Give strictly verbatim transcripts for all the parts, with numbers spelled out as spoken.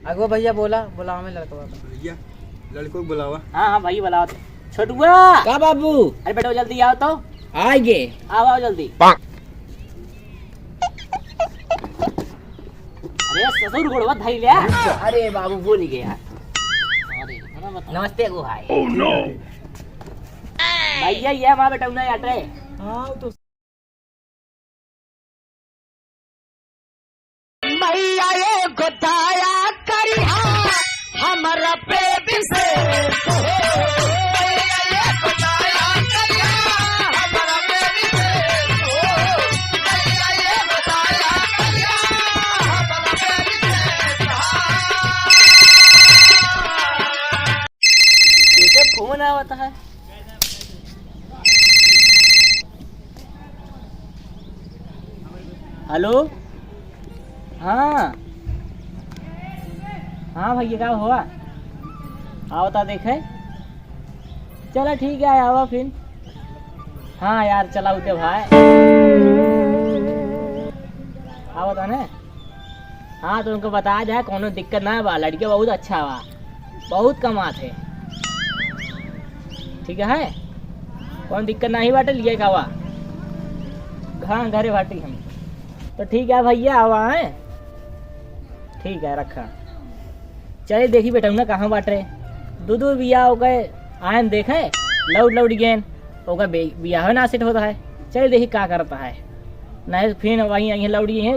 अगो भैया बोला, बोलावा में लड़कवा का। भैया, लड़को को बुलावा। हाँ, हाँ, भैया बुलावा तो। छोटुआ! का बाबू? अरे बेटा, जल्दी आओ तो। आइगे। आओ, आओ जल्दी। अरे ससुर गोड़वा धई ले। अरे बाबू, भूल गया। अरे, इतना बता। नमस्ते अगो भाई। Oh no! भैया, ये हमारा बेटा उन्हें अटरे। हाँ, तो भैया एगो दया करिहा, हमरा पे विशेष हो। भैया एगो दया करिहा, हमरा पे विशेष हो। भैया एगो दया करिहा, हमरा पे विशेष हो। इनके फोन आवत है। हेलो, हाँ, हाँ भैया, का हुआ? आवता देखे। चला ठीक है, आवा फिर। हाँ यार, चला उते भाई। आवता ने। हाँ, तो उनको बता दे, कौनो दिक्कत ना बा, लड़के बहुत अच्छा बा, बहुत कमात है। ठीक है, कौन दिक्कत नहीं बाटे, लिए खावा। हाँ, घरे बाटी हम। तो ठीक है भैया, आवा है। ठीक है, रखा। चले देखी बेटा, उन्हें कहाँ बाटे। दू दू बिया हो गए, आयन देखे, लौट लौट गए। ओकर बे-, बियाह ना सेट होता है। चल देखी का करता है, नहीं तो फिर वहीं, वहीं लौट गई है।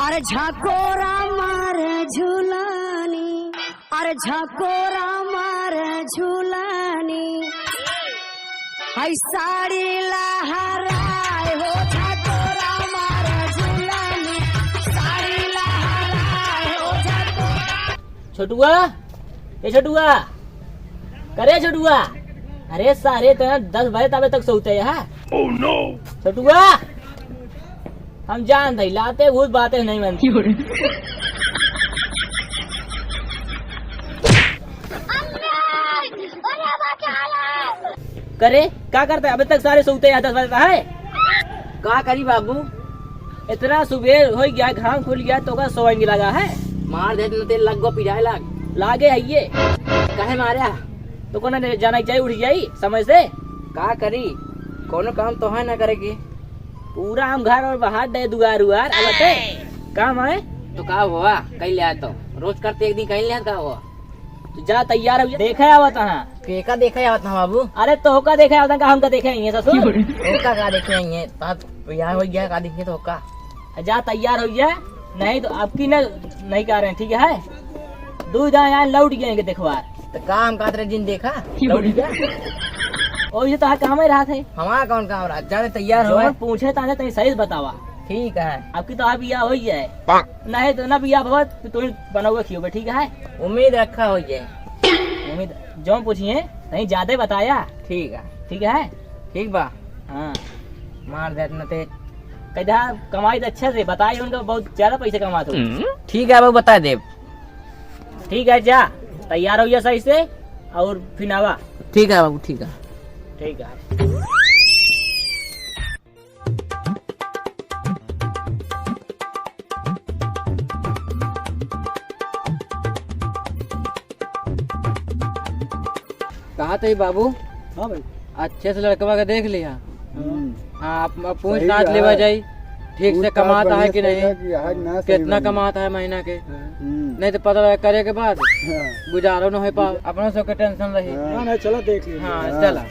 अरे झकोरा मारे झुलानी, अरे झकोरा मारे झुलानी, हई साड़ी लहराए हो झकोरा मारे झुलानी, साड़ी लहराए हो झकोरा। छोटुआ, ए छोटुआ, करे छोटुआ, अरे सारे तो दस बजे तबे तक सोते हैं। Oh no! छोटुआ, हम जान दई, लाते भूत बातें नहीं मानती। करे, का करता है? अबे तक सारे सोते हैं, दस बजे तक है। का करी बाबू, इतना सुबेर हो गया, घाम खुल गया, तो का सोएंगे लगा है? मार दे न तेल लग गो, पिराए लाग। लागे है ये। काहे मारा? तो कोना ने जाना चाहिए, उठ जाई समय से। का करी, कोनो काम तो है ना करे की। पूरा हम घर और बाहर दे दुआर उआर, अब ते काम है। तो का हुआ, कहीं ले आए तो रोज करते, एक दिन कहीं ले आए, का हुआ? तो जा तैयार हो जा, देखे आवत हाँ। केका देखे आवत ना बाबू? अरे तो होका देखे आवत का, हमका देखे आई है ससुर। होका का देखे आई है? तात बियाह हो गया का देखे तो होका? जा तैयार हो जा, नहीं तो आपकी ना नहीं कह रहे हैं, ठीक है? दू जहाँ यहाँ लौट गए हैं देखवार। तो का हम कहत रहे जिन देखा? लौट गया। और ये तो हाँ काम ही रहा थे। हमारा कौन काम रहा? जाने तैयार हो। जो पूछे ताने तनी सही से बतावा। ठीक है। आपकी तो आप बियाह हो ही है। नहीं तो ना बियाह भवत तो तुम बनोगे खियोगे, ठीक है? उम्मीद रखा हो जाए। उम्मीद जो पूछिए, नहीं ज्यादा बताया। ठीक है। ठीक है? ठीक बा। हाँ। मार दे इतना तेज। कदा कमाई तो अच्छा से बताई, उनका बहुत ज्यादा पैसे कमात हो। ठीक है, अब बता दे। ठीक है, जा तैयार हो जा सही से और फिर आवा। ठीक है बाबू, ठीक है। ठीक है। कहा थे बाबू? हाँ भाई। अच्छे से लड़कवा के देख लिया। हम्म। हाँ, आप, आप पूछताछ लेवा जाई, ठीक से कमात है कि नहीं, कितना कमात है महीना के। हम्म। नहीं तो पता लगा करे के बाद गुजारो न हो पाओ, अपना सबके टेंशन रही। हाँ। ना, ना, चला देख लेंगे। हाँ, हाँ। चला।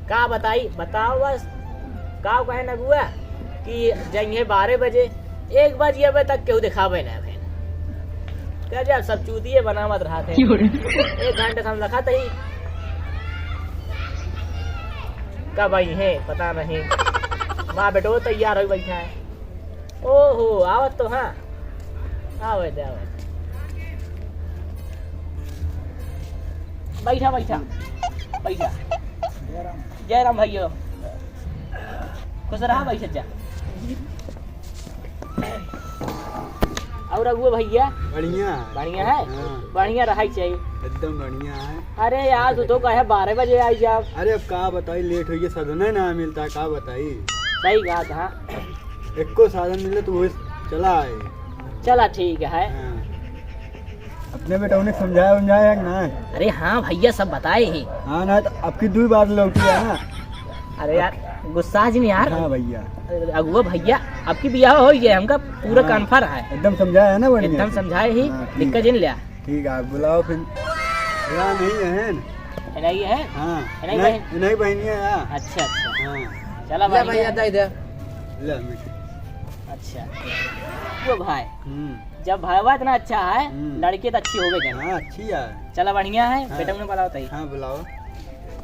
का बताई, बताओ बस। का कहे न बुआ कि जइहे बारह बजे, एक बजे अबे तक केहू देखावे ना भइल। गजब सब चूतिए बनावत रहत है। एक घंटे से हम रखत ही। कब अइहे पता नहीं। माँ बेटो तैयार हो बैठा है। ओहो, आवत तो हाँ। आवे दे, आवे। बैठा, बैठा। बैठा। जय राम भैया। खुश रहा, बैठ जा। और रघुआ भैया? बढ़िया। बढ़िया है? हाँ। बढ़िया रहा ही चाहिए। एकदम बढ़िया है। अरे यार, तू तो कहे बारह बजे आई जाओ। अरे अब का बताई, लेट हो गया, सदने ना मिलता है, का बताई? सही बात, हाँ। एक्को साधन मिले तो वही चला आए। चला ठीक है। हाँ। अपने बेटौनी समझाया उमझाया है कि ना? अरे हाँ भैया, सब बताए ही। हाँ ना, तो अबकी दुई बार लौटी है ना। अरे यार, गुस्सा जिन यार। हाँ भैया। अगुआ भैया, अबकी बियाह होइ गया, हमका पूरा हाँ, confirm है। एकदम समझाया है ना बढ़िया एकदम से? समझाए ही, हाँ, ठीक दिक्कत है। जिन लिया। ठीक है, आप बुलाओ फिर। यहाँ नहीं है ना? है नहीं है? हाँ, है नहीं नहीं, बहन? नहीं बहनिया है। अच्छा, अच्छा। हाँ। चला ले बढ़िया। भैया, दे दे। ले मीठा। अच्छा। वो भाई, हम्म। जब भाईवा इतना अच्छा है, हम्म। लड़की तो अच्छी होबे करे। हाँ, अच्छी है। चला बढ़िया है, हाँ। बेटौनी बुलाओ तई। हाँ, बुलाओ।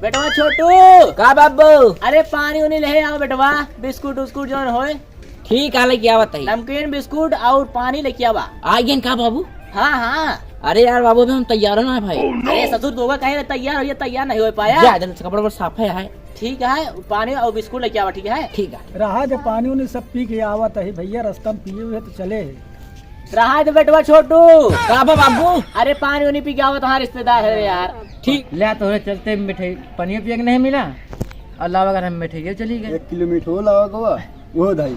बेटवा छोटू। का बाबू? अरे पानी उनी ले आओ बेटवा, बिस्कुट उस्कुट जौन होए। ठीक है, लेके आवा तई। नमकीन बिस्कुट और पानी लेके आवा। आ गए का बाबू? हाँ, हाँ। अरे यार बाबू, अभी हम तैयार ना है भाई। अरे ससुर, दोगा कहे तैयार हो, ये तैयार नहीं हो पाया। जा, जल्दी से कपड़ा वपड़ा साफ है, है। ठीक है, पानी और बिस्कुट लेके आवा, ठीक है? ठीक है। रहा जब पानी उनी सब पी के आवत है भैया, रास्ता में पिए हुए तो चले है। रहा दे बेटवा छोटू। का बा बाबू? अरे पानी उनी पी के आवत, हाँ रिश्तेदार है यार। ठीक। ले तोहरे चलते मिठाई, पनिया पिए के नहीं मिला और लावा घर हम मिठाई चली गए। एक किलो मीठो लावा गोवा। वो धाई।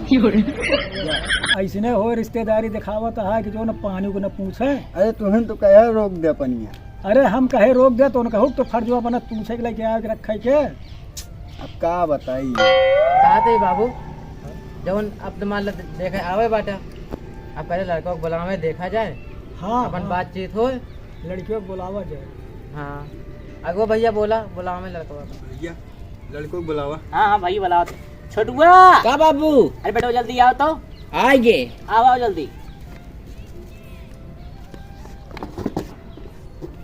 ऐसने हो रिश्तेदारी दिखावत है कि जो न पानी को न पूछे। अरे तुहन तो कहे रोक दे पनिया। अरे हम कहे रोक दे तो उनका हुक तो फर्ज हुआ बना पूछे के लेके आके रखे के। अब का बताई? बात है बाबू, जौन अब तो मान लो देखे आवे बाटा, अब पहले लड़का को बुलावे, देखा जाए, हाँ, अपन हाँ। बातचीत हो। लड़कियों को बुलावा जाए। हाँ, अगो भैया बोला, बुलावे लड़का। भैया, लड़कों को बुलावा। हाँ, हाँ, भाई बुलावा तो। छोटुआ। का बाबू? अरे बेटो, जल्दी आओ तो। आएंगे। आओ, आओ जल्दी।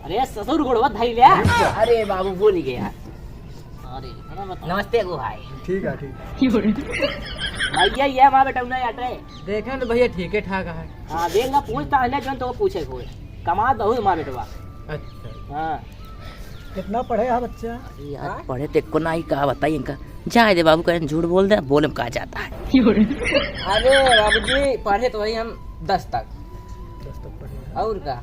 अरे ससुर गोड़वा धई ले। अरे बाबू, भूल गया। अरे, अरे बताओ। नमस्ते अगो भाई। ठीक है, ठीक। भैया, ये हमारा बेटा उन्हें अटे। देखे तो भैया, ठीक है, ठाक है। हाँ, देख ना, पूछता है ना, जौन तो पूछे कोई। कमा दहु हमारा बेटवा। अच्छा। हाँ। कितना पढ़े है बच्चा? अरे यार, हाँ? पढ़े तो एको ना ही, का बताई इनका। जाए दे बाबू, कहें झूठ बोल दे, बोले में का जाता है। अरे बाबूजी, पढ़े तो वही हम दस तक। दस तक पढ़े हैं। और का?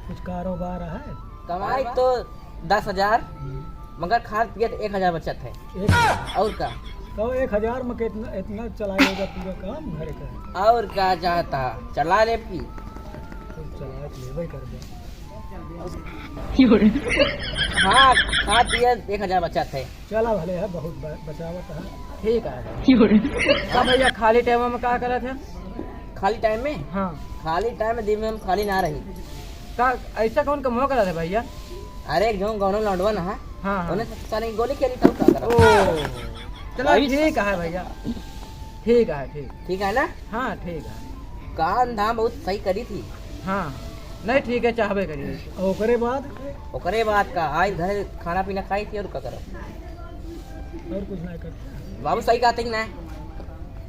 कुछ कारोबार है? कमाई तो दस हजार, हम्म। मगर खात पियत एक हजार बचत है। एक और का? तो एक हजार में कितना, इतना चला लेगा पूरा काम घर का? और का चाहता? चला ले पी। तो चला लेबे कर दे। हाँ, खात पियत एक हजार बचत है। चला भले है, बहुत ब-, बचावत है। ठीक है। का भैया, खाली टाइम में का करत है? खाली टाइम में? हाँ। खाली टाइम में दिन में हम खाली ना रही। का ऐसा कौन कमवा करत है भैया? अरे, एक जौन गौनो लौंडवा ना है, हाँ, हाँ। उन्हें साले की गोली खेली तब का करत? ओ, चला वही ठीक है भैया। ठीक है, ठीक। ठीक है ना? हाँ, ठीक है। काम धाम बहुत सही करी थी। हाँ, नहीं ठीक है, चाहबे करिए। ओकरे बाद? ओकरे बाद का, आज घर खाना पीना खाई थी और का करब? और कुछ नहीं करते। बाबू सही कहते कि नहीं?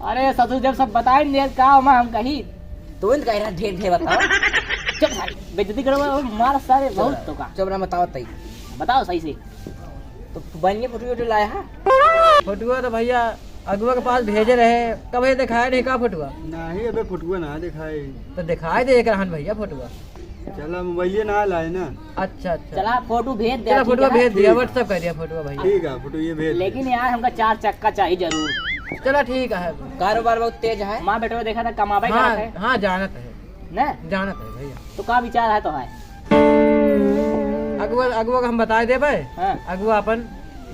अरे ससुर, जब सब बताए नहीं का ओमा हम कही। तू इन कह रहा ढेर ढेर बताओ। चुप साले, बेइज्जती करो, मार सारे बहुत तो का। चुप ना बताओ तई। बताओ सही से। तो बनिए फोटो वोटो लाया है? फोटुआ तो भैया अगुआ के पास भेजे रहे, कब ये दिखाया नहीं का फोटुआ? नहीं, अबे फोटुआ ना दिखाए। तो दिखाई दे एक रहन भैया फोटुआ। चला, मोबाइलिए ना लाए ना। अच्छा, अच्छा। चला, फोटो भेज दे, चला, ठीक फोटुआ है? भेज दिया, ठीक है। WhatsApp कर दिया फोटुआ भैया। ठीक है, फोटो ये भेज दे। लेकिन यार, हमका चार चक्का चाहिए जरूर। चला, ठीक है। कारोबार बहुत तेज है। माँ बेटवा देखा था, कमाबे हाँ, करत है। हाँ, जानत है। ना? जानत है भैया। तो का विचार है तो है? अगुआ, अगुआ का हम बताए देबे। हाँ। अगुआ अपन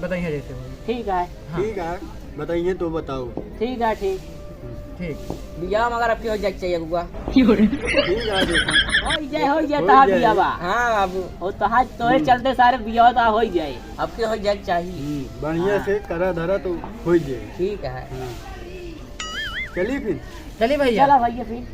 बताइए जैसे होई। ठीक है। हाँ। ठीक है, बताइए तो बताओ। ठीक है, ठीक। ठीक। बियाह मगर आपके हो जाए के चाहिए अगुआ। ठीक है, देखो। हो जाए, हो जाए, हो तहार जाए। बियाह बा। हाँ बाबू। हो तहार तोरे हम्म। चलते सारे बियाह तो हो जाए। आपके हो जाए के चाहिए। हम्म, बढ़िया हाँ। से करा धरा तो हो जाए। ठीक है। हाँ। चली फिर। चली भैया। चला भैया फिर।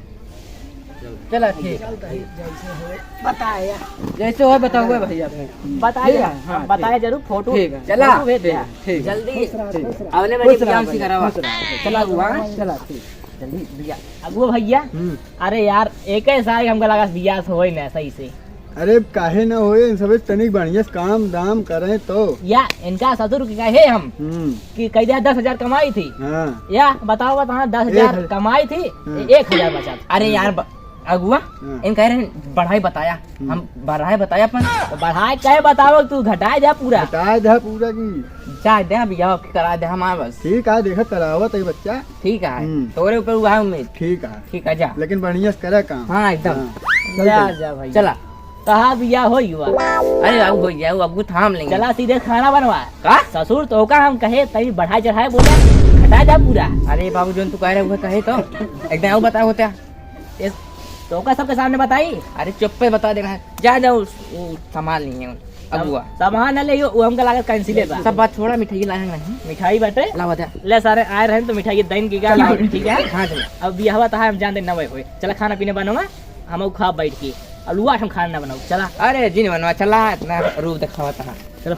चल। चला ठीक। चलता है, जैसे हो बताया। जैसे हो बताओ भैया। बताया ठीक है, जरा, हाँ, बताया ठीक। जरूर, फोटो, ठीक है। चला। फोटो भेज दे। ठीक है। जल्दी। खुश रहा, ठीक। खुश रहा। अगले महीने खुश रहा एग्जाम से भैया, करावा। खुश रहा। चला हुआ, हाँ? चला, ठीक। जल्दी भैया। अगुआ भैया, हम्म। अरे यार, एक ही साल हमका लगा बियाह से होई ना सही से। अरे काहे ना होए, इन सबे तनिक बढ़िया से काम दाम करें तो। या इनका ससुर के कहे हम हम्म। कि कह दिया दस हजार कमाई थी। हाँ। या बताओ, बताओ, दस हजार एक हजार। कमाई थी, हाँ। एक हजार बचा था। अरे यार, ब-, अगुआ, हाँ। इन कहे रहे बढ़ाई बताया, हम्म। हम बढ़ाई बताया अपन। तो बढ़ाई कहे बताओ, तू घटाए जा पूरा। घटाए जा पूरा की। जा दे, बियाह करा दे हमार बस। ठीक है, देखा करावत है बच्चा। ठीक है, हम्म। तोरे ऊपर हुआ है उम्मीद। ठीक है। ठीक है, जा। लेकिन बढ़िया से करे काम। हाँ, एकदम। हाँ। चल जा, भाई। जा भाई। चला। कहा बियाह हो युवा? अरे बाबू, हो जाए, वो अगुआ थाम लेंगे। चला सीधे खाना बनवा। का? ससुर तो का हम कहे, तनी बढ़ाए चढ़ाए बोला, घटाए जा पूरा। अरे बाबू, जोन तू कह रहे, वो कहे तो। एकदम वो बताओ होता। ये तो का सबके सामने बताई? अरे चुप्पे बता देना है। जा, जा, उस, वो संभाल नहीं है अगुआ। संभाल ना ले, वो हमका लागत cancel है बा। सब बात छोड़ा, मिठाई लाए हैं नहीं? मिठाई बाटे? ला बता। ले सारे आए रहे तो मिठाई के दैन की क्या चला। लाओ, ठीक है? हाँ, चला। अब बियाहवा तो है, हम जान दे नवे होए। चला खाना पीने बनवा, हम खा बैठ के। अब लुआ हम खाना ना बनाओ, चला। अरे जिन बनवा, चला, इतना रूप दिखावा तहा। चलो।